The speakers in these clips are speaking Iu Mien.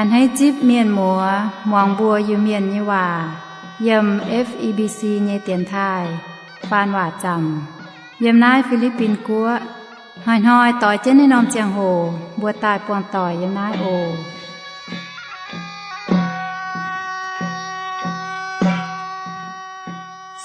A'hneiv zipv mienh muoz muangx mbuo Iu-Mienh nyei waac yiem F E B C nyei dienx taaih faan waac zaamc yiem naaiv Fi^li^bin Guoqv. Hnoi-hnoi doix jienv naaiv norm ziangh hoc mbuo daaih buangh doic yiem naaiv oc.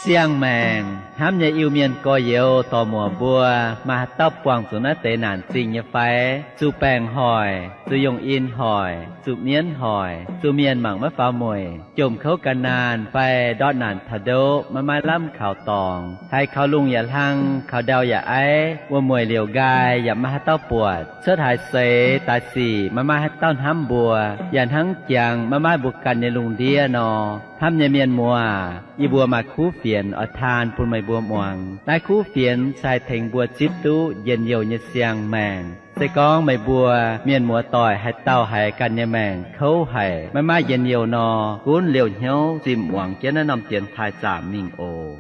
Siang-maengc hnamv nyei Iu-Mienh gorx-youz dorc-muoc mbuo, maaih haaix dauh buangh zuqc naaiv deix naanc zingh nyei fai? Zuqc baengc hoic, zuqc yongh in hoic, zuqc mienv hoic, zuqc mienh mangc maiv faaux mueic, jomc kouv ga'naanh fai ndortv naanc taux ndoqv maiv maaih lamh kaux dorngx, haiz kaux lungh yaac hlang, kaux ndau yaac aiv, wuom-mueic liouc nqaai yaac maiv maaih haaix dauh buatc, cuotv haaix seix daaih sic maiv maaih haaix dauh hnamv mbuo, yaac hnangv jangx maiv maaih mbuo ganh nyei lungh ndiev nor. Hnamv nyei mienh muoz, yie mbuo maaih kuv fienx oix taan bun meih mbuo muangx. Naaiv kuv fienx se haih tengx mbuo zipv duqv njien-youh nyei siang-maengc. Se gorngv meih mbuo mienh muoz-doic haaix dauh haiz ganh nyei maengc kouv haic, maiv maaih njien-youh nor, gunv liouh hnyouv zimh muangx jienv naaiv norm dienx taaih zaamc mingh oc.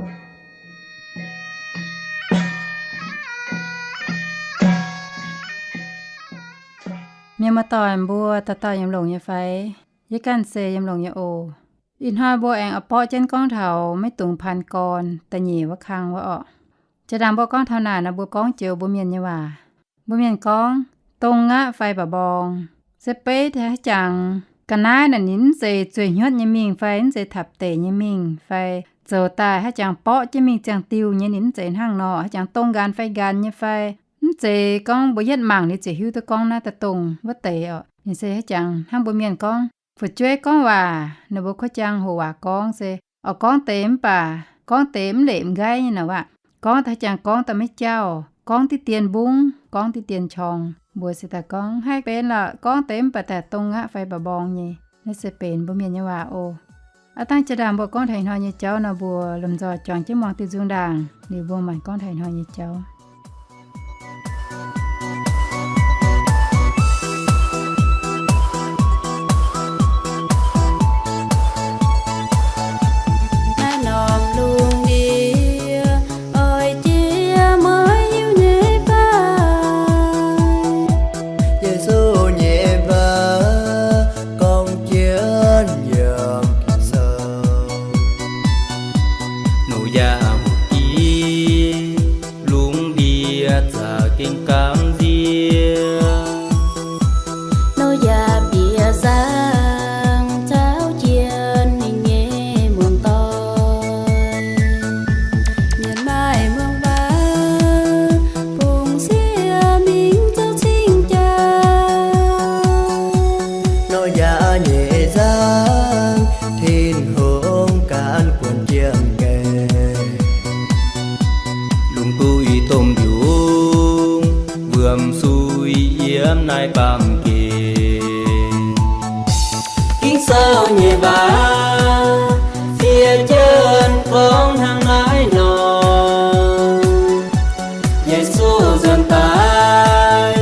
Mienh muoz-doic mbuo, dauh dauh yiem longx nyei fai? Yie ganh se yiem longx nyei oc. Ih hnoi mbuo aengx oix borqv jienv gorngv taux maiv dungx paan gorn da'nyeic wuov kang wuov orqc. Jaa-ndaangc mbuo gorngv taux naaic nor, mbuo gorngv joux mbuo mienh nyei waac. Mbuo mienh gorngv, dongh aqv fai mba'mborng. Se beiv haaix jangx ga'naaiv naaic ninh mv zeiz zueih hnyuotv nyei mingh fai mv zeiz tapc deic nyei mingh fai zoux daaih haaix jangx borqv jienv mingh ziangh diuh nyei, ninh mv zeiz hnangv nor, haaix jangx dongh nqaanx fai nqaanx nyei fai, mv zeiz gorngv mbuo yietv mangc liuz ziouc hiuv duqv gorngv naaiv daaih dongh wuov deix orqc. Ninh se haaix jangx hnangv mbuo mienh gorngv fu'jueiv gorngv waac, ninh mbuo kuov jaang hoc waac gorngv se, oix gorngv deix mv baac gorngv deix mv leqc m'nqaiv nyei nor aqv. Gorngv daaih haaix jangx gorngv daaih maiv jauh, gorngv diqv dien mbungv, gorngv diqv dien qorngx. Mbuo se daaih gorngv haih benx lorqc, gorngv deix mv baac daaih dongh aqv fai mba'mborng nyei. Naaiv se benx mbuo mienh nyei waac oc. Aav dangh jaa-ndaangc mbuo gorngv taux ih hnoi nyei jauv nor, mbuo lomh nzoih juangc jienv muangx diuh nzung ndaangc liuz mbuo maanc gorngv taux ih hnoi nyei jauv. Naaiv norm lungh ndiev oix jiex mueiz Iu-Mienh nyei fai? Yesu nyei waac gorngv jienv yiem Ging-Sou. Nouh yaac mbuox jiex lungh ndiev za'gengh gamh nziex. Nouh yaac bieqc zaangc caux jienv ninh nyei muoz-doic. Mienh maaih muangx waac, bungx sieqv mingh zoux cing-jaa. Nouh yaac nyei zaangc Tin-Hungh ganh guonc jienv gaengh. Lungh duih domh mbiungc wuom-sui yiem naaiv baamh gen. Ging-Sou nyei waac fiev jienv gorngv hnangv naaiv nor. Yesu nzuonx daaih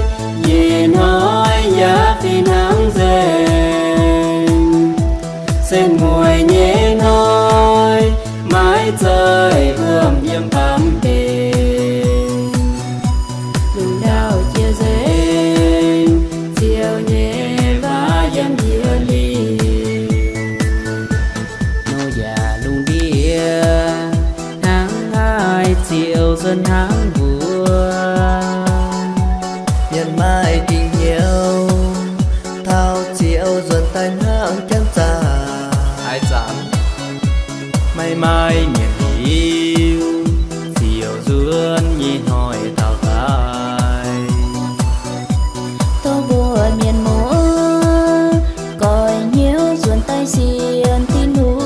nyei hnoi yaac fih hnangv nzengc. Setv mueiz nyei hnoi maiv zeiz wuom yiem baamh gen. Lungh ndau jiex nzengc, Ziouv nyei waac yiem njiec liuz. Nouh yaac lungh ndiev hnangv haaix, Ziouv nzuonx hnangv mbuox. Mienh maaih dingc hnyouv taux Ziouv nzuonx daaih hnangv janx zaah. Haaix zanc maiv maaih mienh hiuv Ziouv nzuonx nyei hnoi taux daaih. Tov mbuo mienh muoz goix hnyouv nzuonx daaih sienx Tin-Hungh.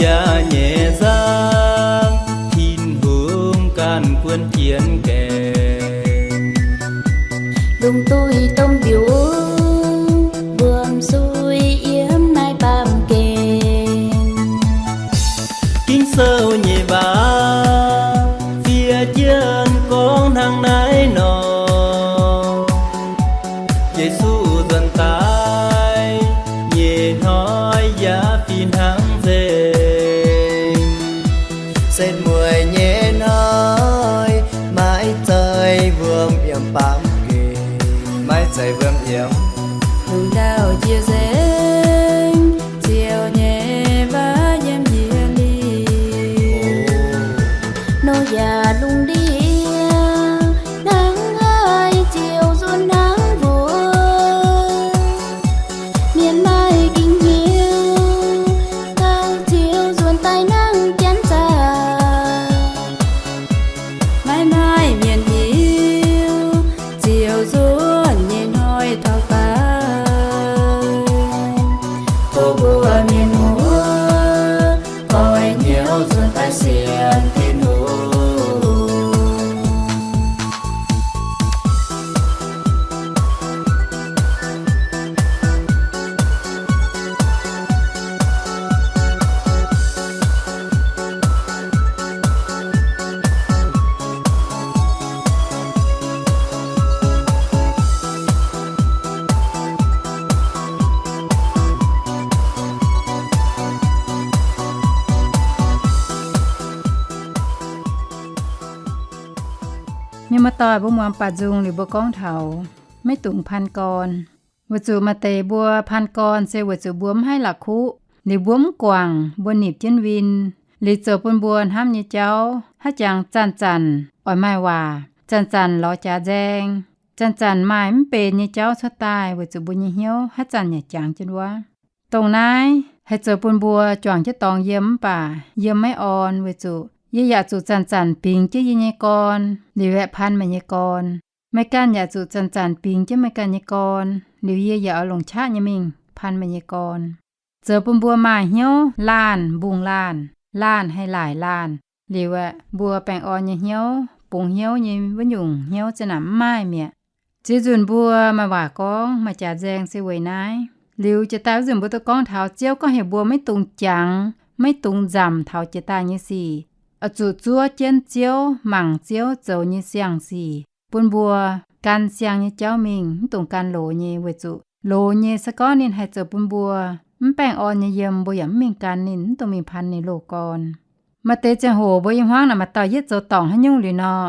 yaac nyei nzangv, Tin-Hungh ganh guon jienv gaengh. Lungh duih domh mbiuh, wuom sui yiem naaiv baamh gen. Ging-Sou nyei waac fiev jienv gorngv hnangv naaiv nor. Yesu nzuonx daaih nyei hnoi yaac fih hnangv nzengc. Setv mueiz nyei hnoi, maiv zeiz wuom yiem baamh gen, maiv zeiz wuom yiem. Lungh ndau jiex nzengc, Ziouv nyei waac yiem yie liuz. Noyaa lungh ndiev hnangv haaix, Ziouv nzuonx hnangv mbuo. Mienh maiv ging hnyouv, gauh Ziouv nzuonx daaih hnangv janx zaah. Maiv maaih mienh hiuv Ziouv nzuonx nyei hnoi taux daaih. Tov mbuo mienh muoz goiv hnyouv nzuonx daaih sienx Tin-Hungh. Mienh muoz-doic, mbuo muangx baaux nzung liuz mbuo gorngv taux maiv dungx paan gorn. Weic zuqc maaih deix mbuo paan gorn se weic zuqc mbuo mv haih la'kuqv, liuz mbuo mv guangc, mbuo nipc jienv win, liuz zoux bun mbuo hnamv nyei jauv haaix jangx zanc-zanc oix maaih waac, zanc-zanc lorz jaax nzaeng, zanc-zanc maaih mv benx nyei jauv cuotv daaih weic zuqc mbuo nyei hnyouv haaix zanc yaac jangx jienv wuov. Dongh naaiv haih zoux bun mbuo juangc jienv dorngx yiem mv baac yiem maiv orn weic zuqc yie yaac zuqc zanc-zanc bingx jienv yie nyei gorn liuz aeqv, paan meih nyei gorn. Meih ganh yaac zuqc zanc-zanc bingx jienv meih ganh nyei gorn liuz yie yaac oix longc qaqv nyei mingh paan meih nyei gorn. Zoux bun mbuo maaih hnyouv laanh mbungh laanh, laanh haih laaic laanh, liuz aeqv, mbuo baengh orn nyei hnyouv, bungx hnyouv nyei wuov nyungc hnyouv zinh naaic mv maaih mi'aqv. Ziex nzunc mbuo maaih waac gorngv, maaih jaax nzaeng se weic naaiv. Liuz jiex daaih wuov nzunc mbuo duqv gorngv taux Ziouv gorngv heuc mbuo maiv dungx jangx, maiv dungx nzamc taux jiex daaih nyei sic, oix zuqc zuov jienv Ziouv, mangc Ziouv zoux nyei siang-sic, bun mbuo gan siang nyei jauv mingh, mv dungx gan loz nyei, weic zuqc loz nyei se gorngv ninh haih zoux bun mbuo mv baengh orn nyei yiem, mbuo yaac mv mingh gan ninh, mv dungx mingh paan ninh loz-gorn. Maaih deix ziangh hoc mbuo yiem hmuangv naaic maaih dauh yietv zoux dorngc haaix nyungc liuz nor,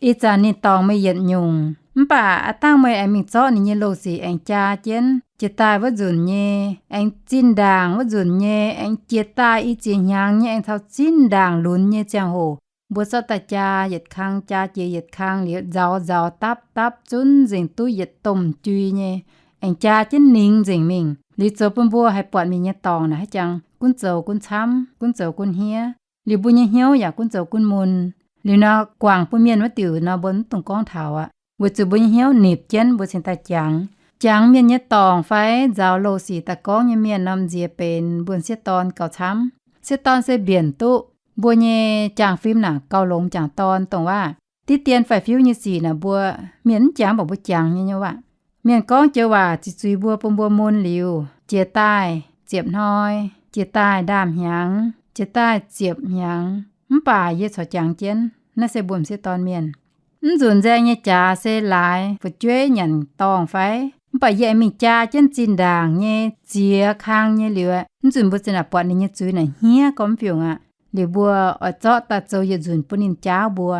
ih zanc ninh dorngc meih yietc nyungc, mv baac aav dangh meih aengx mingh zorqv ninh nyei loz-sic aengx jaa jienv jiex daaih wuov nzunc nyei, aengx zinh ndaangc wuov nzunc nyei, aengx jiex daaih i ziex hnyangx nyei, aengx caux zinh ndaangc lunx nyei ziangh hoc, mbuo zorqv daaih jaa yietc kang, jaa jiex yietc kang liuz nzauz nzauz dapv dapv zunv nzengc duqv yietc domh jui nyei, aengx jaa jienv ningx nzengc mingh. Liuz zoux bun mbuo haih buatc mienh nyei dorngc naaic haaix jangx gunv zoux gunv camv, gunv zoux gunv hniev. Liuz mbuo nyei hnyouv yaac gunv zoux gunv mun. Liuz nor guangc bun mienh wuov diuc nor mbuo mv dungx gorngv taux aqv, weic zuqc mbuo nyei hnyouv nipc jienv mbuo cingx daaih jangx. Jangx mienh nyei dorngc fai nzaaux loz-sic daaih gorngv nyei mienh norm nziex benx mbuo sieqv dorn gauh camv. Sieqv dorn se mbienc duqv mbuo nyei jaang-fim naaic gauh longx jangc dorn dongh waac. Diqv dien faix-fiuv nyei sic naaic mbuo mienh mv jangx mv baac mbuo jangx nyei nyei waac. Mienh gorngv joux waac ziqc zuiz mbuo bun mbuo mun liuz, jiex daaih ziepc hnoi, jiex daaih ndaamv hnyangx, jiex daaih ziepc hnyangx, mv baac yie corc jangx jienv. Naaiv se mbuo m'sieqv dorn mienh. Mv nzunc nzaeng nyei jaax se laaix fu'jueiv nyanc dorngh fai? Mv baac yie aengx mingh jaa jienv zinh ndaangc nyei ziex kang nyei liuz, mv nzunc mbuo zinh ndaangc buatc ninh nyei zuiz naaic hniev gormx fiungc aqv. Liuz mbuo oix zorqv daaih zoux yietc nzunc bun ninh jaauv mbuo.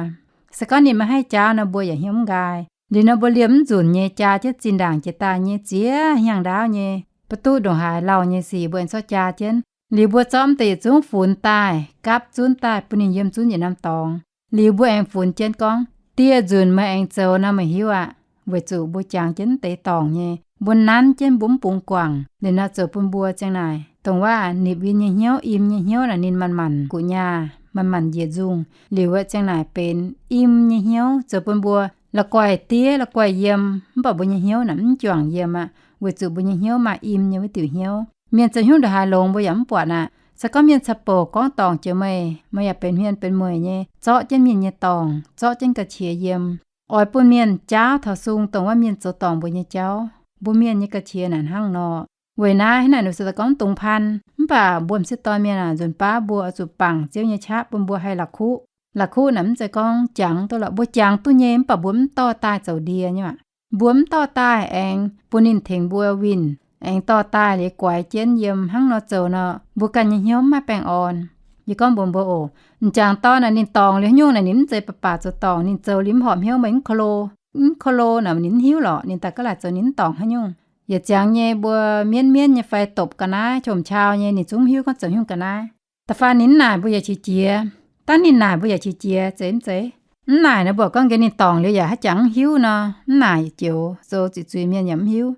Se gorngv ninh maiv haih jaauv nor, mbuo yaac hnyouv mv nqaai. Liuz nor mbuo liemh mv nzunc nyei jaa jienv zinh ndaangc jiex daaih nyei ziex hnyangx ndaauv nyei, ba'duqv ndongc haaix lauh nyei sic mbuo aengx zorqv jaa jienv. Liuz mbuo zorqv mv deix yietc zungv funx daaih, gapv zunv daaih bun ninh yiem zunv yietc norm dorngx. Liuz mbuo aengx funx jienv gorngv, dieh nzunc meih aengx zoux nor meih hiuv aqv. Weic zuqc mbuo jangx jienv mv deix dorngc nyei, mbuo nanv jienv mbuo mv bungx guangc. Liuz nor zoux bun mbuo ziang naaic dongh waac nipc win nyei hnyouv, im nyei hnyouv naaic ninh manc-manc guqc nyaah, manc-manc njiec nzungh. Liuz aeqv, ziang naaic benx im nyei hnyouv zoux bun mbuo la'guaih diev la'guaih yiem, mv baac mbuo nyei hnyouv naaic mv juangc yiem aqv, weic zuqc mbuo nyei hnyouv maaih im nyei wuov diuc hnyouv. Mienh zoux hnyouv ndongc haaix longx mbuo yaac mv buatc aqv. Se gorngv mienh caux bouc gorngv dorngc jiex meih, meih yaac benx hmien benx mueic nyei, zorqv jienv mienh nyei dorngc, zorqv jienv ga'qiex yiem, oix bun mienh jaauv taux sung dongh wuov mienh zoux dorngc mbuo nyei jauv. Mbuo mienh nyei ga'qiex naaic hnangv nor. Weic naaiv hnangv naaic ninh se gorngv dungx paan, mv baac mbuo m'sieqv dorn mienh aac, nzunc baav mbuo oix zuqc bangc Ziouv nyei qaqv bun mbuo haih la'kuqv. La'kuqv naaic mv zeiz gorngv jangx duqv lorqc, mbuo jangx duqv nyei mv baac mbuo mv dorh daaih zoux ndie nyei aqv. Mbuo mv dorh daaih aengx bun ninh tengx mbuo winh, aengx dorh daaih liuz guaix jienv yiem hnangv nor zoux nor, mbuo ganh nyei hnyouv mv maaih baengh orn. Yie gorngv mbuox mbuo oc, m'jangc dorn naaic ninh dorngc liuz haaix nyungc naaic ninh mv zeiz baac baac zoux dorngc, ninh zoux liuz mv horpc hmiov meih mv ko lo. Mv ko lo naaic ninh mv hiuv lorqc, ninh daaih gaav laaic zoux ninh mv dorngc haaix nyungc. Yietc ziangx nyei mbuo mienv mienv nyei fai dopc ga'naaiv qom qau nyei ninh zungv mv hiuv gorngv zoux haaix nyungc ga'naaiv. Da'faanh ninh mv naaic mbuo yaac qiex jiez, dangv ninh naaic mbuo yaac qiex jiez, zeiz mv zeiz? Mv naaic nor mbuo gorngv nqemh ninh dorngc liuz yaac haaix jangx mv hiuv nor, mv naaic joux zoux zuiz-zuiz mienh yaac mv hiuv.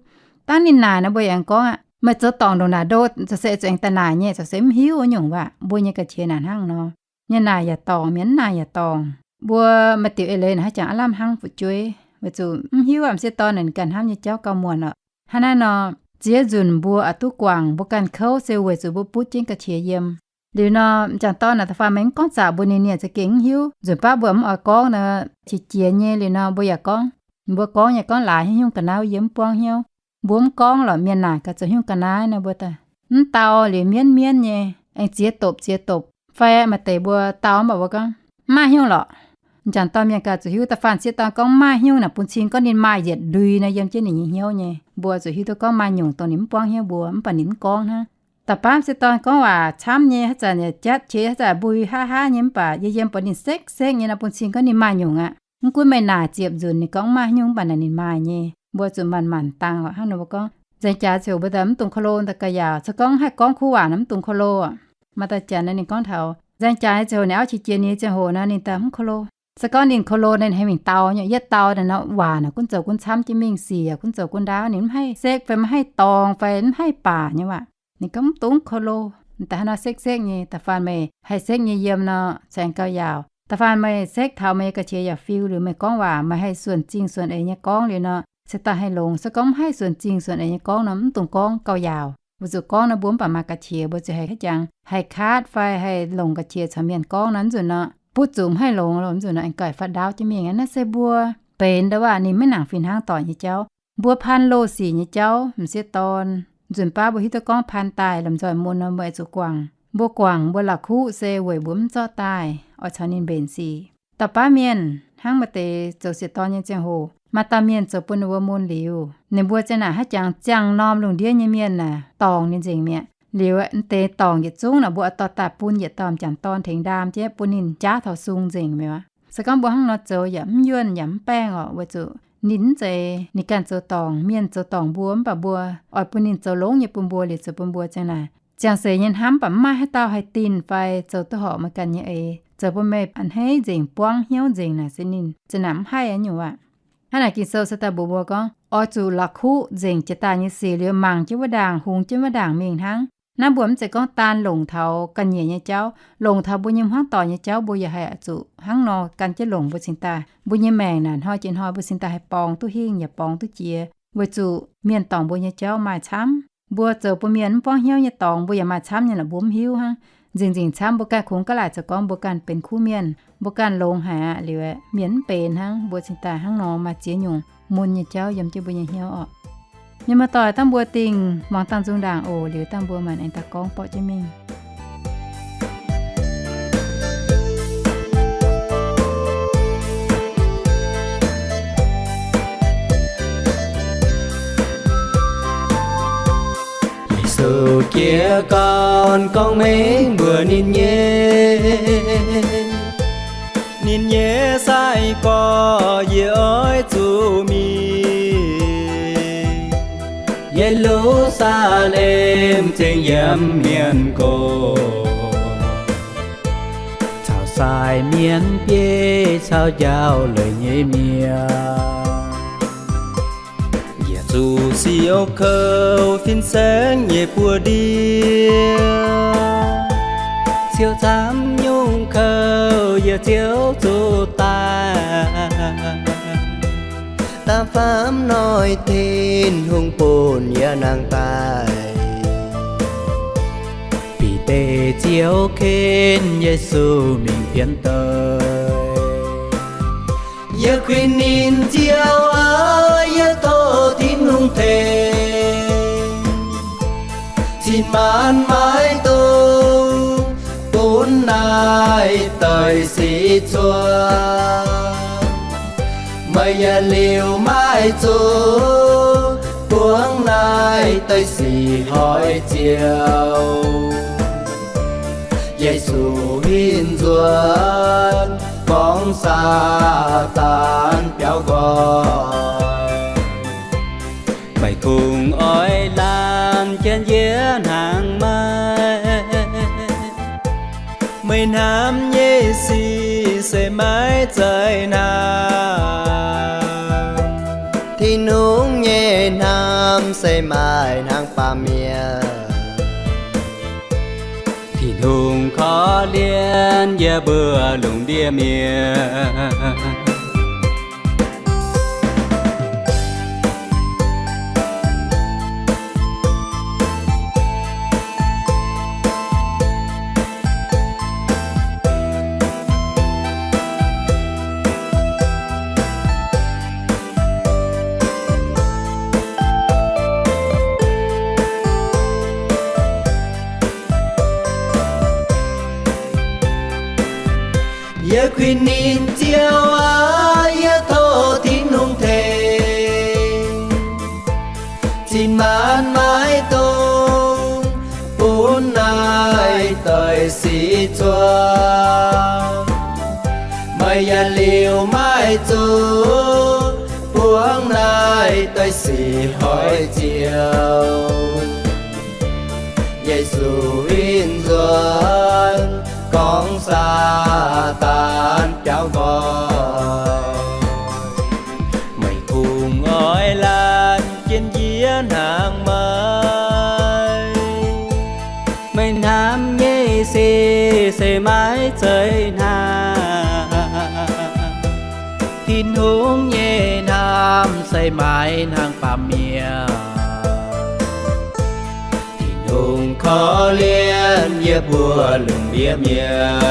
Dangv ninh naaic nor mbuo yaac aengx gorngv aqv, meih zoux dorngc ndongc naaic ndo, zoux se zuqc aengx daaih naaic nyei, zoux se mv hiuv nyungc waac. Mbuo nyei ga'qiex naaic hnangv nor. Mienh naaic yaac dorngc, mienh mv naaic yaac dorngc. Mbuo maaih diuc eix leiz naaic haaix jangx aav lamh hnangv fu'jueiv, weic zuqc mv hiuv aac, m'sieqv dorn naaic ganh hnamv nyei jauv gauh muonc orqc. Hnangv naaiv nor, ziex nzunc mbuo oix duqv guangc, mbuo ganh kouv se weic zuqc mbuo butv jienv ga'qiex yiem. Liuz nor, m'jangc dorn naaic da'faanh meih mv gorngv zaqc mbuo ninh, ninh yaac za'gengh mv hiuv. Nzunc baav mbuo mv oix gorngv nor, qiex jiez nyei. Liuz nor mbuo yaac gorngv, mbuo gorngv nyei gorngv laaix haaix nyungc ga'naaiv yie mv buangv hnyouv. Mbuo mv gorngv lorqc, mienh naaic gaax zoux haaix nyungc ga'naaiv nor mbuo daaih mv dau. Liuz mienv mienv nyei aengx ziex dopc ziex dopc fai maaih deix mbuo dau mv baac mbuo gorngv mv maaih haaix nyungc lorqc. M'jangc dorn mienh gaax zuqc hiuv. Da'faanh m'sieqv dorn gorngv mv maaih haaix nyungc naaic, bun cing gorngv ninh maaih yietc ndui nor yiem jienv ninh nyei hnyouv nyei, mbuo zuqc hiuv duqv gorngv maaih nyungc dongh ninh mv buangv hnyouv mbuo mv baac ninh mv gorngv hnangv. Da'faanh m'sieqv dorn gorngv waac camv nyei, haaix zanc yaac jatv qiex, haaix zanc mbui haav haav nyei, mv baac yie yiem buatc ninh sekv-sekv nyei nor, bun cing gorngv ninh maaih nyungc aqv. Mv gunv meih naaic ziepc nzunc ninh gorngv mv maaih haaix nyungc mv baac naaic ninh maaih nyei. Mbuo zuqc manc-manc dangh orqc. Hnangv nor mbuo gorngv nzengc jaax ziouc mbuo daaih mv dungx ko lo daaih ga'yaauc. Se gorngv haih gorngv kuv waac nor mv dungx ko lo orqc. Maaih dauh janx naaic ninh gorngv taux nzengc jaax ziouc ninh auv qiex jiez ninh nyei ziangh hoc nor ninh daaih mv ko lo. Se gorngv ninh ko lo naaic ninh haaix mingh dau nyei, yietv dau naaic nor waac naaic gunv zoux gunv camv jienv mingh, siec gunv zoux gunv ndaauv, ninh mv haih sekv fai mv haih dorng fai mv haih baac nyei waac. Ninh gorngv mv dungx ko lo. Da'hnangv nor sekv-sekv nyei, da'faanh meih haih sekv nyei yiem nor cingx gauh yaauc. Da'faanh meih sekv taux meih nyei ga'qiex yaac fiu liuz meih gorngv waac meih haih suonc zingh suonc eix nyei gorngv liuz nor, se daaih haih longx. Se gorngv mv haih suonc zingh suonc eix nyei gorngv nor mv dungx gorngv, gauh yaauc. Weic zuqc gorngv nor mbuo mv baac maaih ga'qiex, mbuo zuqc haih haaix jangx haih kaatv fai haih longc ga'qiex caux mienh gorngv nor, mv nzunc nor butv zuqc mv haih longx loh, mv nzunc nor aengx gaic faatv ndaauv jienv mingh. Naaiv se mbuo benx ndo waac ninh maiv nangc fih hnangv doic nyei jauv. Mbuo paan loz sic nyei jauv m'sieqv dorn, nzunc baav mbuo hiuv duqv gorngv paan daaih lomh nzoih mun nor mbuo oix zuqc guangc. Mbuo guangc mbuo la'kuqv se weic mbuo mv zorqv daaih oix caux ninh mbenc sic. Dauh baav mienh hnangv maaih deix zoux sieqv dorn nyei ziangh hoc, maaih dauh mienh zoux bun ninh mbuo mun liuz, ninh mbuo ziang naaic haaix jangx ziangh norm lungh ndiev nyei mienh naaic dorngc ninh nzengc mi'aqv. Liuz aeqv, deix dorngc yietc zungv naaic mbuo oix dorh daaih bun yietc dauh m'jangc dorn tengx ndaam jienv bun ninh jaav taux sung nzengc mi'aqv. Se gorngv mbuo hnangv nor zoux yaac mv yuonh yaac mv baengh orqc, weic zuqc ninh mv zeiz ninh ganh zoux dorngc, mienh zoux dorngc mbuo, mv baac mbuo oix bun ninh zoux longx nyei bun mbuo liuz zoux bun mbuo ziang naaic. Ziangh seix nyei hnamv baac mv maaih haaix dauh haih dinh fai zoux duqv horpc meih ganh nyei eix, zoux bun meih a'hneiv nzengc, buangv hnyouv nzengc naaic se ninh ziang naaic mv haih nyungc aqv. Hnangv naaic Ging-Sou se daaih mbuox mbuo gorngv, oix zuqc la'kuqv nzengc jiex daaih nyei sic liuz mangc jienv wuov ndaangc, hungx jienv wuov ndaangc mingh hnangv. Naaiv mbuo mv zeiz gorngv daan longc taux ga'nyiec nyei jauv, longc taux mbuo nyei hmuangv doic nyei jauv, mbuo yaac haih zuqc hnangv nor gan jienv longc mbuo cingx daaih. Mbuo nyei maengc naaic hnoi jiex hnoi mbuo cingx daaih haih borngz duqv hingh yaac borngz duqv jiex, weic zuqc mienh dorngc mbuo nyei jauv maaih camv. Mbuo zoux bun mienh mv buangv hnyouv nyei dorngx mbuo yaac maaih camv nyei lorqc, mbuo mv hiuv hnangv. Nzengc-nzengc camv mbuo ganh kungx gaav laaic zoux gorngv mbuo ganh benx kuv mienh, mbuo ganh longx haic aqv. Liuz aeqv, mienh mv benx hnangv, mbuo cingx daaih hnangv nor maaih ziex nyungc mun nyei jauv yiem jienv mbuo nyei hnyouv orqc. Mienh muoz-doic, dangh mbuo dingh muangx dangh nzung ndaangc oc. Liuz dangh mbuo maanc aengx daaih gorngv borqv jienv mingh. Yesu jiez gorn gorngv mengh mbuox ninh nyei, ninh nyei sai-gorx yie oix zuqc mingh Ye^lu^saa^lem ceng yiem hmien gorx, caux sai mienv bieiv caux njaaux leiz nyei mienh. Yaac zuqc siou kouv fin-saeng nyei buoz-ndiev, siou camv nyungc kouv yie ziouc zuqc daaih. Da'faanh hnoi Tin-Hungh bun yie nangh daaih, Bide Ei Ziouv ken Yesu mingh pienx daaih. Yie kuinx ninh Ziouv aac, yie tov Tin-Hungh tengx, cin maanc maiv dungx bun naaiv daaih sic cuotv. Meih yaac liuz maiv zuqc buangv naaiv daaih sic hoic ziouc. Yesu hinc nzuonx gorngv Saadaan biaux nqoi. Meih kungx oix laanh jienv yie hnaangx maiv? Meih hnamv nyei sic se maiv zeiz hnaangx. Tin-Hungh nyei hnamv se maaih hnaangx baamh mienh. Tin-Hungh korv-lienh yie mbuo lungh ndiev mienh. Yie kuinx ninh Ziouv aac, yie tov Tin-Hungh tengx, cin maanc maiv dungx bun naaiv daaih sic cuotv. Meih yaac liuz maiv zuqc buangv naaiv daaih sic hoic ziouc. Yesu hinc nzuonx gorngv Saadaan biaux nqoi. Meih kungx oix laanh jienv yie hnaangx maiv? Meih hnamv nyei sic se maiv zeiz hnaangx. Tin-Hungh nyei hnamv se maaih hnaangx baamh mienh. Tin-Hungh korv-lienh yie mbuo lungh ndiev mienh.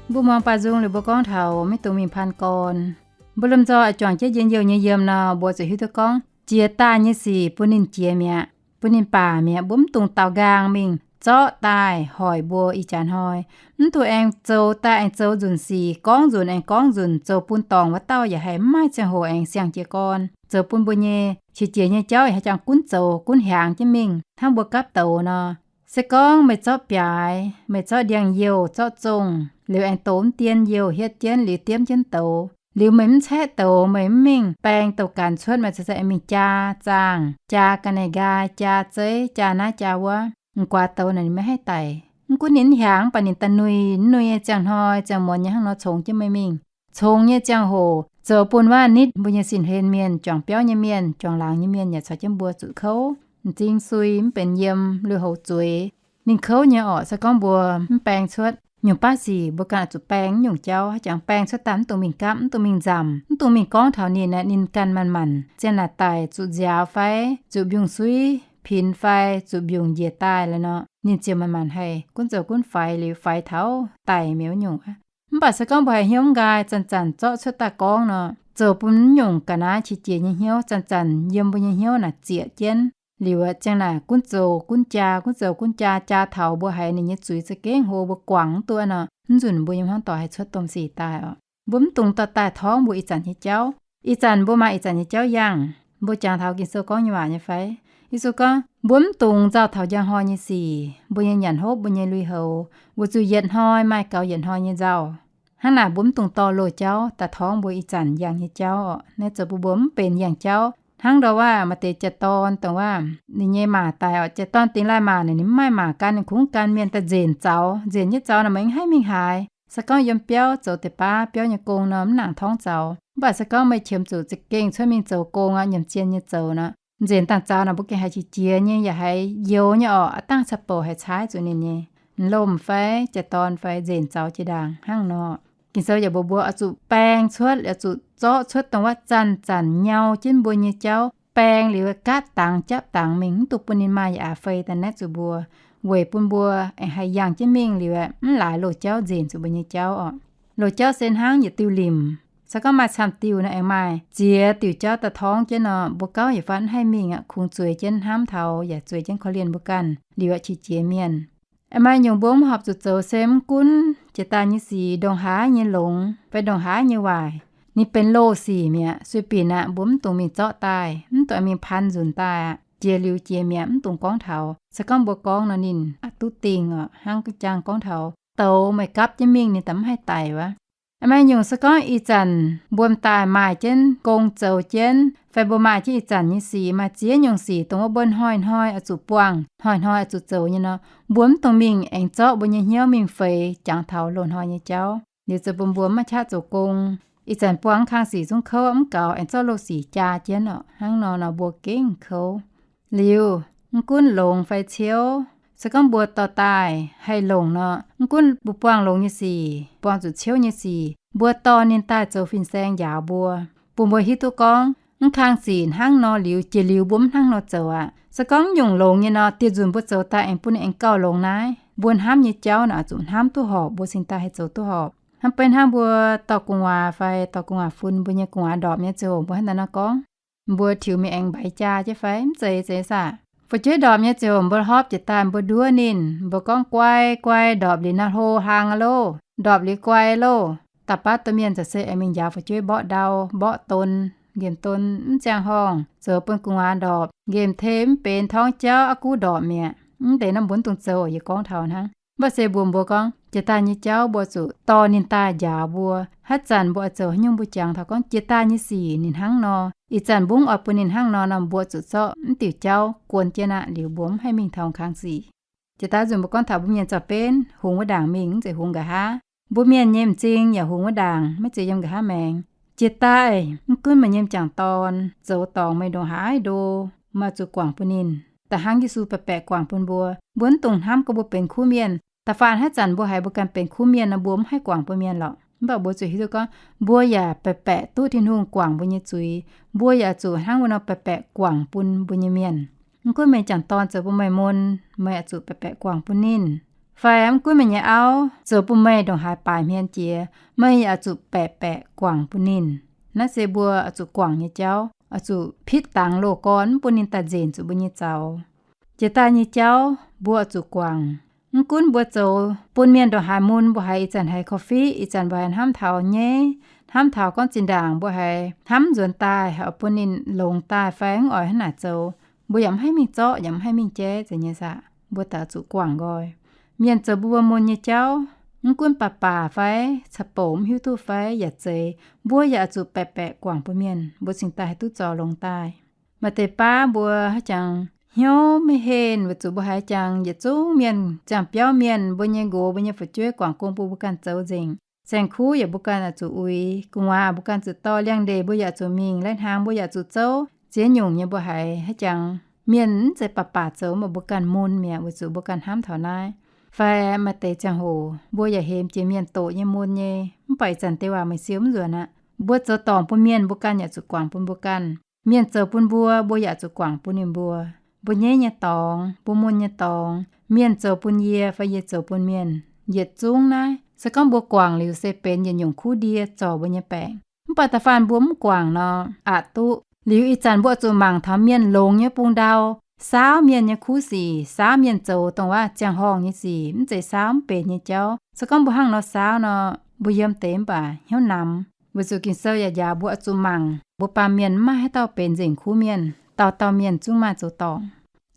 Mbuo muangx baaux nzung liuz mbuo gorngv taux maiv dungx mingh paan gorn. Mbuo lomh nzoih juangc jienv njien-youh nyei yiem nor, mbuo zuqc hiuv duqv gorngv jiex daaih nyei sic bun ninh jiex mi'aqv, bun ninh baac mi'aqv. Mbuo mv dungx daaux nqaang mingh zorqv daaih hoic mbuo ih jaax hnoi. Mv dungx aengx zoux daaih aengx zoux nzunc sic, gorngv nzunc aengx gorngv nzunc, zoux bun dorngc wuov dauh yaac haih mv maaih ziangh hoc aengx siang jiez gorn, zoux bun mbuo nyei qiex jiez nyei jauv yaac haih jangx gunv zoux gunv hiaangx jienv mingh hnangv mbuo gapv douz nor. Se gorngv meih zorqv biaaix, meih zorqv ndiangx-youh, zorqv zongh liuz aengx douz mv dien youh hietv jienv liuz diemv jienv douz, liuz meih mv caeqv douz, meih mv mingh baeng douz-ganx cuotv, meih cingx aengx mingh jaa zaangh, jaa ga'naaiv nqaai, jaa zeiv, jaa naaiv jaa wuov, m'guaax douz naaic ninh maiv haih daic. Mv gunv ninh mv hiaangx, mv baac ninh da'nui, mv nui nyei ziangh hnoi ziangh muonz nyei hnangv nor congx jienv meih mingh. Congx nyei ziangh hoc zoux bun waac-nitv mbuo nyei sin hlen mienh, juangc biauv nyei mienh, juangc laangz nyei mienh yaac caux jienv mbuo zuqc kouv, m'zing sui, mv benx yiem, lui-houx zueiz. Ninh kouv nyei orqc, se gorngv mbuo mv baeng cuotv, nyungc baav sic mbuo ganh oix zuqc baeng nyungc jauv, haaix jangx baeng cuotv daaih mv dungx mingh gapv, mv dungx mingh nzamc, mv dungx mingh gorngv taux ninh aeqv, ninh ganh manc-manc zien naaic daic zuqc nziaaux fai zuqc mbiungc-suiv pinx fai zuqc mbiungc njiec daaih la'nor, ninh ziouc manc-manc haih gunv zoux gunv faix liuz faix taux daic mi'aqv wuov nyungc aqv. Mv baac se gorngv mbuo haiz hnyouv nqaai zanc-zanc zorqv cuotv daaih gorngv nor, zoux bun nyungc ga'naaiv qiex jiez nyei hnyouv zanc-zanc yiem mbuo nyei hnyouv naaic zieqc jienv. Liuz ziang naaic gunv zoux gunv jaa, gunv zoux gunv jaa, jaa taux mbuo haiz ninh nyei zuiz za'gengh hlo, mbuo guangc mv duqv nor, mv nzunc mbuo nyei hmuangv doic haih cuotv domh sic daaih oc. Mbuo mv dungx dorh daaih torngv mbuo ih zanc nyei jauv. Ih zanc mbuo maaih ih zanc nyei jauv yangh. Mbuo jangx taux Ging-Sou gorngv nyei waac nyei fai? Yesu gorngv mbuo mv dungx nzauh taux njang hnoi nyei sic, mbuo nyei nyanc hopv, mbuo nyei lui-houx, weic zuqc yietc hnoi maaih gaux yietc hnoi nyei nzauh. Hnangv naaic mbuo mv dungx dorh loz-jauv daaih torngv mbuo ih zanc yangh nyei jauv oc. Naaiv zoux bun mbuo mv benx yangh jauv. Hnangv ndau waac maaih deix jaa-dorn dongh waac ninh nyei maac daic oc, jaa-dorn dingx laaih maac naaic ninh mv maaih maac gan, ninh kungx gan mienh daaih nzenc zaux. Nzenc jienv zaux naaic meih mv haih mingh haaix. Se gorngv yiem biauv zoux deix baav biauv nyei gong nor mv nangc torngv zaux. Mv baac se gorngv meih qiemx zuqc za'gengh cuotv mingh zoux gong aqv, nyiemc zien nyei zoux nor, nzenc dangh zaux naaic mbuo gengh haiz qiex jiez nyei yaac haiz youx nyei orqc, aav dangh caqv-bouc haiz caaiv zuqc ninh nyei. m'lomh fai jaa-dorn fai nzenc zaux jiex ndaangc hnangv nor. Ging-Sou yaac mbuox mbuo oix zuqc baeng cuotv, oix zuqc zorqv cuotv dongh wuov zanc-zanc nyau jienv mbuo nyei jauv, baeng liuz gaatv dangx japv dangx mingh, mv dungx bun ninh maaih yaac a'feix daaih naetv zuqc mbuo, weic bun mbuo aengx haih yangh jienv mingh liuz aeqv, mv laaix loz-jauv nzenc zuqc mbuo nyei jauv oc. Loz-jauv se hnangv yietc diuh limc. Se gorngv maaih camv diuh nor, aengx maaih ziex diuh jauv daaih torngv jienv nor, mbuo gauh yietc faanh mv haih mingh aqv, kungx zueiz jienv hnamv taux yaac zueiz jienv korv-lienh mbuo ganh liuz aeqv, qiex jiez mienh. Aengx maaih nyungc mbuo mv horpc zuqc zoux se mv gunv jiex daaih nyei sic, ndongc haaix nyei longx fai ndongc haaix nyei waaic, ninh benx loz-sic mi'aqv, sueih binc aqv, mbuo mv dungx mingh zorqv daaih, mv dungx mingh pan nzunc daaih aqv. Jiex liuz jiex mi'aqv, mv dungx gorngv taux. Se gorngv mbuo gorngv nor, ninh aqc duqv dingh oc. Hnangv jang gorngv taux douz meih gapv jienv mingh, ninh daaih mv haih daic wuov. Maaih nyungc se gorngv ih zanc mbuo m'daaih maaih jienv gong zoux jienv, fai mbuo maaih jienv ih zanc nyei sic, maaih ziex nyungc sic dongh wuov mbuo hnoi-hnoi oix zuqc buangh, hnoi-hnoi oix zuqc zoux nyei nor, mbuo mv dungx mingh aengx zorqv mbuo nyei hnyouv mingh feix jangx taux loz-hnoi nyei jauv. Liuz zoux bun mbuo mv maaih qaqv zoux gong. Ih zanc buangh kang sic zungv kouv mv gaux, aengx zorqv loz-sic jaa jienv oc. Hnangv nor nor mbuo gengh kouv. Liuz, mv gunv longx fai ciouv, se gorngv mbuo dorh daaih haih longc nor, mv gunv mbuo buangh longx nyei sic, buangh zuqc ciouv nyei sic, mbuo dorh ninh daaih zoux fin-saeng njaaux mbuo, bun mbuo hiuv duqv gorngv mv kang sic hnangv nor liuz, jiex liuz mbuo mv hnangv nor zoux aqv. Se gorngv nyungc longx nyei nor, dieh nzunc mbuo zoux daaih aengx bun ninh aengx gauh longx naaiv. Mbuo hnamv nyei jauv naaic oix zuqc hnamv duqv horpc, mbuo cingx daaih haih zoux duqv horpc. Hnangv benx hnangv mbuo dorh gu'nguaaz fai dorh gu'nguaaz fun, mbuo nyei gu'nguaaz ndorpc nyei ziangh hoc mbuo hnangv naaiv nor gorngv, mbuo tiux mingh aengx mbaix jaa jienv fai mv zeiz, zeiz saah? Fu'jueiv ndorpc nyei ziangh hoc mbuo hopv jiex daaih mbuo nduov ninh, mbuo gorngv guai, guai, ndorpc liuz naaiv hlo hlang aqv loh, ndorpc liuz guai loh. Da'baav domh mienh za'gengh aengx mingh njaaux fu'jueiv mborqv ndau, mborqv don, nqemh don mv ziangh horngh, zoux bun gu'nguaaz ndorpc, nqemh tei mv benx torngv jauv, aqv guv ndorpc mi'aqv. Mv deix naaiv mbuo mv dungx zoux, yie gorngv taux hnangv. Mv baac se mbuox mbuo gorngv, jiex daaih nyei jauv mbuo zuqc dorh ninh daaih njaaux mbuo. Haaix zanc mbuo oix zoux haaix nyungc mbuo jangx taux gorngv jiex daaih nyei sic ninh hnangv nor, ih zanc mbuo mv oix bun ninh hnangv nor nor, mbuo zuqc zorqv mv diuc jauv guon jienv aqv, liuz mbuo mv haih mingh taux kang sic. Jiex daaih nzunc mbuo gorngv taux mbuo mienh zaux benv hungx wuov ndaangc mingh, mv zeiz hungx nqa'haav. Mbuo mienh nyei m'zing yaac hungx wuov ndaangc, maiv zeiz yiem nqa'haav maengx. Jiex daaih mv gunv meih nyei m'jangc dorn zoux dorngc meih ndongc haaix ndo, meih zuqc guangc bun ninh, da'hnangv Yesu baeqc baeqc guangc bun mbuo. Mbuo mv dungx hnamv gorngv mbuo benx kuv mienh. Da'faanh haaix zanc mbuo haiz mbuo ganh benx kuv mienh nor, mbuo mv haih guangc bun mienh lorqc. Mv baac mbuo zuqc hiuv duqv gorngv mbuo yaac baeqc baeqc duqv Tin-Hungh guangc mbuo nyei zuiz. Mbuo yaac zuqc hnangv wuov nor baeqc baeqc guangc bun mbuo nyei mienh. Mv gunv meih m'jangc dorn zoux bun meih mun, meih yaac zuqc baeqc baeqc guangc bun ninh. Fai mv gunv meih nyei auv zoux bun meih ndongc haaix baaix hmien jiex, meih yaac zuqc baeqc baeqc guangc bun ninh. Naaiv se mbuo oix zuqc guangc nyei jauv, oix zuqc pitv dangx loz-gorn mv bun ninh daaih nzenc zuqc mbuo nyei zaux. Jiex daaih nyei jauv mbuo oix zuqc guangc. Mv gunv mbuo zoux bun mienh ndongc haaix mun, mbuo haiz ih zanc haiz korv-fiqv, ih zanc mbuo haiz hnamv taux nyei, hnamv taux gorngv zinh ndaangc mbuo haiz hnamv nzuonx daaih, haiz oix bun ninh longx daaih fai mv oix hnangv naaic zoux, mbuo yaac mv haih mingh zorqv, yaac mv haih mingh jaiv, zeiz nyei saah? Mbuo daaih zuqc guangc nqoi. Mienh zoux mbuo mun nyei jauv, mv gunv baac baac fai caqv-bouc mv hiuv duqv fai yaac zeiz, mbuo yaac zuqc baeqc baeqc guangc bun mienh, mbuo cingx daaih haih duqv zorc longx daaih. Maaih deix baav mbuo haaix jangx hnyouv maiv henh weic zuqc mbuo haiz jangx yietc zungv mienh, ziangh biauv mienh, mbuo nyei nqox, mbuo nyei fu'jueiv guangc gong bun mbuo ganh zoux nzengc. Saeng-kuv yaac mbuo ganh oix zuqc uix, gu'nguaaz mbuo ganh zuqc dorh, liangx-ndeic mbuo yaac zuqc mingh, lai-hnaangx mbuo yaac zuqc zouv. Ziex nyungc nyei mbuo haiz haaix jangx mienh mv zeiz baac baac zoux, mv baac mbuo ganh mun mi'aqv weic zuqc mbuo ganh hnamv taux naaiv. Fai maaih deix ziangh hoc mbuo yaac hemx jiex mienh doqc nyei mun nyei, mv baac ih zanc deix waac meih siou mv nzuonx aqv. Mbuo zoux dorngc bun mienh, mbuo ganh yaac zuqc guangc bun mbuo ganh. Mienh zoux bun mbuo, mbuo yaac zuqc guangc bun ninh mbuo. Mbuo nyeiv nyei dorngx, mbuo mun nyei dorngx, mienh zoux bun yie fai yie zoux bun mienh, yietc zungv naaiv se gorngv mbuo guangc liuz se benx yietc nyungc kuv ndie zorc mbuo nyei baengc. Mv baac da'faanh mbuo mv guangc nor, aqc duqv. Liuz ih zanc mbuo zuqc mangc taux mienh longx nyei bung ndau, saauv mienh nyei kuv sic, saauv mienh zoux dongh wuov ziangh horngh nyei sic, mv zeiz saauv mv benx nyei jauv. Se gorngv mbuo hnangv nor saauv nor, mbuo yiem deix mv baac hnyouv namx. Weic zuqc Ging-Sou yaac njaaux mbuo oix zuqc mangc mbuo baamh mienh mv maaih haaix dauh benx nzengc kuv mienh, dauh dauh mienh zungv maaih zoux dorngc.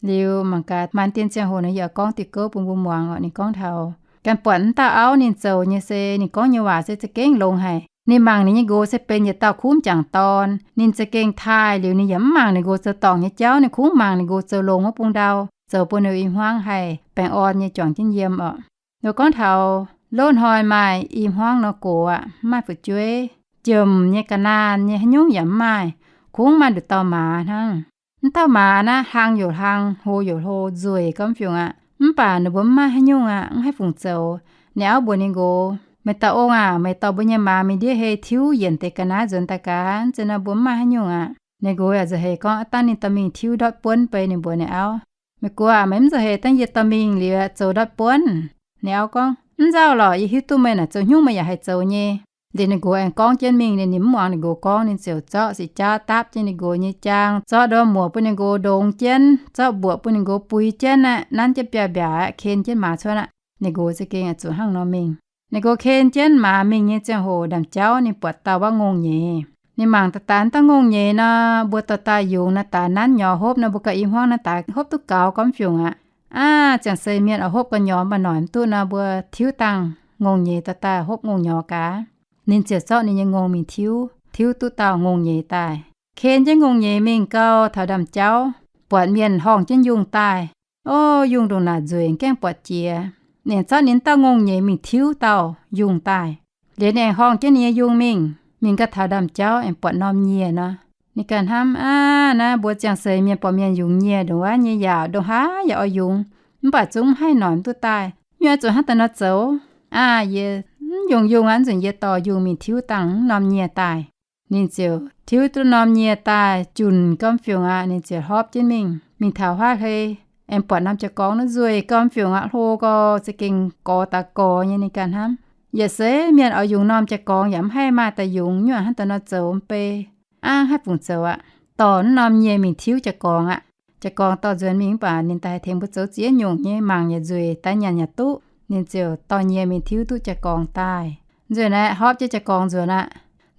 Liuz mangc gaax, maanc dien ziangh hoc nor yie oix gorngv diuh gouv bun mbuo muangx oc. Ninh gorngv taux ganh buatc m'dauh auv ninh zoux nyei se, ninh gorngv nyei waac se za'gengh longx haic. Ninh mangc ninh nyei nqox se benx yietc dauh kuv m'jangc dorn. Ninh za'gengh taaih liuz ninh yaac mv mangc ninh nqox zoux dorngc nyei jauv, ninh kungx mangc ninh nqox zoux longx wuov bung ndau, zoux bun ninh i hmuangv haih baengh orn nyei juangc jienv yiem oc. Ninh gorngv taux loz-hnoi maaih i hmuangv nor gox aqv, mv maaih fu'jueiv, jomc nyei, ga'naanh nyei, haaix nyungc yaac mv maaih, kungx maaih nduqc dauh maaz hnangv. M'dauh maaz naaiv hlang youc hlang, hlo youc hlo, nzueic gomv fiungc aqv. Mv baac ninh mbuo mv maaih haaix nyungc aqv, mv haih fungc zoux. Ninh auv mbuox ninh nqox, Meih dauh ong aac, meih dorh mbuo nyei maaz mingh ndiev hei tiuv yienc deix ga'naaiv nzuonx daaih gaax, zen nor mbuo mv maaih haaix nyungc aqv. Ninh nqox yaac nzauh heix gorngv, Aav dangh ninh dorh mingh tiuv ndortv buonv bei. Ninh mbuox ninh auv, Meih gorx aac, meih mv nzauh heix dangh yie dorh mingh liuz zoux ndortv buonv? Ninh auv gorngv, Mv nzauh lorqc, yie hiuv duqv meih naaic zoux hnyungv meih yaac haih zoux nyei. Liuz ninh nqox aengx gorngv jienv mingh, ninh mv muangx ninh nqox gorngv, ninh ziouc zorqv siqc jaauv dapv jienv ninh nqox nyei jaang, zorqv ndorm muoc bun ninh nqox ndongx jienv, zorqv mbuoqc bun ninh nqox buix jienv aqv, nanv jienv biaav-mbiaac aqv, ken jienv maaz cuotv aqv. Ninh nqox za'gengh zuqc hnangv nor mingh. Ninh nqox ken jienv maaz mingh nyei ziangh hoc, ndaamv-jauv ninh buatc dauh wuov ngongh nyeiz. Ninh mangc daaih daaih dauh ngongh nyeiz nor, mbuo dorh daaih yungz naaiv daaih nanv nyorx hopv nor, mbuo gauh i hmuangv naaiv daaih hopv duqv gaux gormx fiungc aqv. Aav, ziangh seix mienh oix hopv ga'nyorx mv baac noic mv duqv nor, mbuo tiuv dangh ngongh nyeiz dorh daaih hopv ngongh nyorx gaax. Ninh ziouc zorqv ninh nyei ngongh mingh tiuv, tiuv duqv dauh ngongh nyeiz daaih. Ken jienv ngongh nyeiz mingh gau, taux ndaamv-jauv buatc mienh horngh jienv yungh daaih. O, yungh ndongc naaic nzueic, gaengh buatc jiex. Ninh zorqv ninh dauh ngongh nyeiz mingh tiuv dauh yungh daaih. Liuz ninh aengx horngh jienv ninh nyei yungh mingh. Mingh gau taux ndaamv-jauv aengx buatc norm nyieh nor, ninh ganh hnamv, Aav, naaiv mbuo ziangh seix mienh buatc mienh yungz nyieh ndongc wuov nyei yaac ndongc haaix yaac oix yungz, mv baac zungv mv haih noic mv duqv daaih. Mv nyungc zuqc hnangv daaih nor zoux. Aav, yie mv yungz yungh aqv, nzunc yie dorh yungh mingh tiuv dangh norm nyieh daaih. Ninh ziouc tiuv duqv norm nyieh daaih junc gormx fiungc aqv. Ninh ziouc hopv jienv mingh, mingh taux huaav hlei, aengx buatc norm jaa-gorngv naaiv nzueic gormx fiungc aqv, hlo gau, za'gengh gorx daaih gorx nyei. Ninh ganh hnamv, Yietc seix mienh oix yungz norm jaa-gorngv yaac mv haih maaih daaih yungz, nyungc hnangv daaih nor zoux mv bei. Aav, haih fungc zoux aqv. Dorh wuov norm nyieh mingh tiuv jaa-gorngv aqv. Jaa-gorngv dorh nzuonx mingh mv baac ninh daaih haih tengx mbuo zoux ziex nyungc nyei, mangc yaac nzueic, daaih nyanc yaac duqv. Ninh ziouc dorh nyieh mingh tiuv duqv jaa-gorngv daaih. Nzueic naaiv hopv jienv jaa-gorngv nzuonx aqv.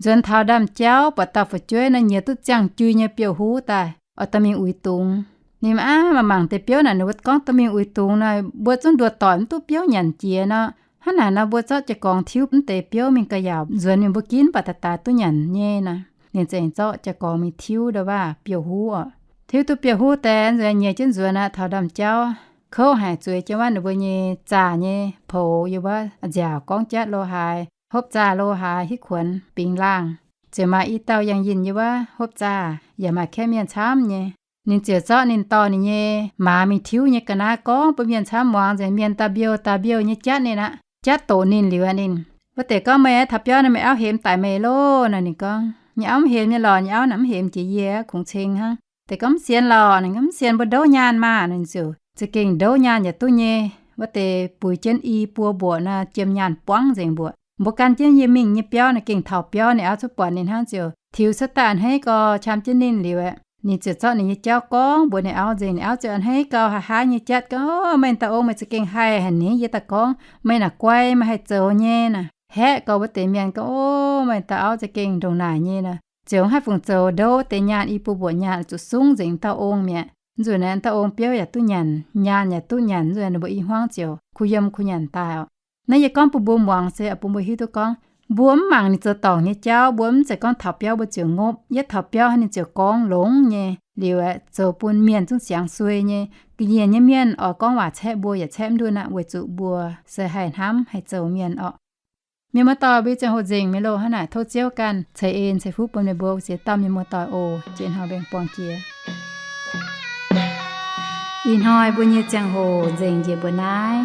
Nzuonx taux ndaamv-jauv buatc dauh fu'jueiv nor nyiex duqv ziangh jui nyei biouv-huv daaih, oix dorh mingh uix dungz. Ninh aav, mangc mangc deix biouv naaic, ninh mbuo gorngv dorh mingh uix dungz nor, mbuo zungv nduoh doic mv duqv biouv nyanc jiex nor. Hnangv naaic nor mbuo zorqv jaa-gorngv tiuv mv deix biouv mingh gauh yaac nzuonx mingh mbuo ginv mv baac daaih daaih duqv nyanc nyei nor. Ninh ziouc zorqv jaa-gorngv mingh tiuv ndau waav biouv-huv oc. Tiuv duqv biouv-huv deix nzueic nyiex jienv nzuonx aqv, taux ndaamv-jauv kouv haic, zueiz jienv wuov ninh mbuo nyei zaah nyei poux yiem wuov nziaauc gorngv jatv lo haaix, hopv zaah lo haaix, hitv kuonx bingx laangh. Ziouc maaih i dauh yangh yinh yiem wuov hopv zaah, yaac maaih kaeqv mienh camv nyei. Ninh ziouc zorqv ninh dorh ninh nyei maaz mingh tiuv nyei ga'naaiv gorngv bun mienh camv muangx nzengc. Mienh da'mbiouh da'mbiouh nyei jatv ninh aqv. Jatv doqc ninh liuz aqv, ninh, Wuov deix gorngv, Meih taux biauv nor meih auv hemx daic meih loh? Nor ninh gorngv, Nyei auv mv hemx nyei lorqc, nyei auv naaic mv hemx jiex yie, kungx ceng hnangv. Deix gorngv, Mv sienx lorqc. Ninh gorngv, Mv sienx, mbuo ndouv nyaanh maah. Ninh ziouc za'gengh ndouv nyaanh yaac duqv nyei. Wuov deix buix jienv i buo mbuoqc nor, jiem nyaanh buangv nzengc mbuoqc. Mbuo gan jienv yie mingh nyei biauv nor, gengh taux biauv ninh auv cuotv buatc ninh hnangv ziouc tiux cuotv daaih a'hneiv gau, qam jienv ninh liuz aeqv, ninh ziouc zorqv ninh nyei jauv gorngv mbuox ninh auv nzengc. Ninh auv ziouc a'hneiv gau, haiz haaix nyei jatv gorngv, O, meih dauh ong meih za'gengh haih haic ni. Yie daaih gorngv meih naaic guai, meih haih zoux nyei naaic. Haeqv gau wuov deix mienh gorngv, O, meih dauh auv za'gengh ndongc naaic nyei nor. Ziouc mv haih fungc zoux, ndouv deix nyaanh, i buo mbuoqc nyaanh zuqc sungv nzengc dauh ong mi'aqv. Nzunc naaiv dauh ong biouv yaac duqv nyanc, nyaanh yaac duqv nyanc, nzunc naaiv ninh mbuo i hmuangv ziouc kuh yiem kuh nyanc daaih oc. Naaiv yie gorngv bun mbuo muangx se bun mbuo hiuv duqv gorngv mbuo mv mangc ninh zoux dorngc nyei jauv, mbuo mv zeiz gorngv taux biauv mbuo ziouc ngopv. Yietv taux biauv hnangv ninh ziouc gorngv longx nyei liuz aeqv, zoux bun mienh zungv siangx suei nyei. Ga'nyiec nyei mienh oix gorngv waac caeqv mbuo yaac caeqv mv ndunh aqv, weic zuqc mbuo se haih hnamv haih zoux mienh orqc. Mienh muoz-doic, mbuo ziangh hoc nzengc mingh loh, hnangv naaic tov Ziouv ganh ceix en ceix fuqv bun meih mbuo wuov ziex dauh mienh muoz-doic oc. Jiex hnoi mbuo aengx buangh jiex. Ih hnoi mbuo nyei ziangh hoc nzengc njiec mbuo naaiv.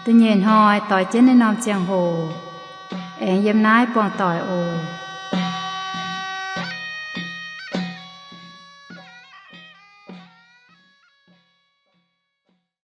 Da'nyeic hnoi doix jienv naaiv norm ziangh hoc aengx yiem naaiv buangh doic oc.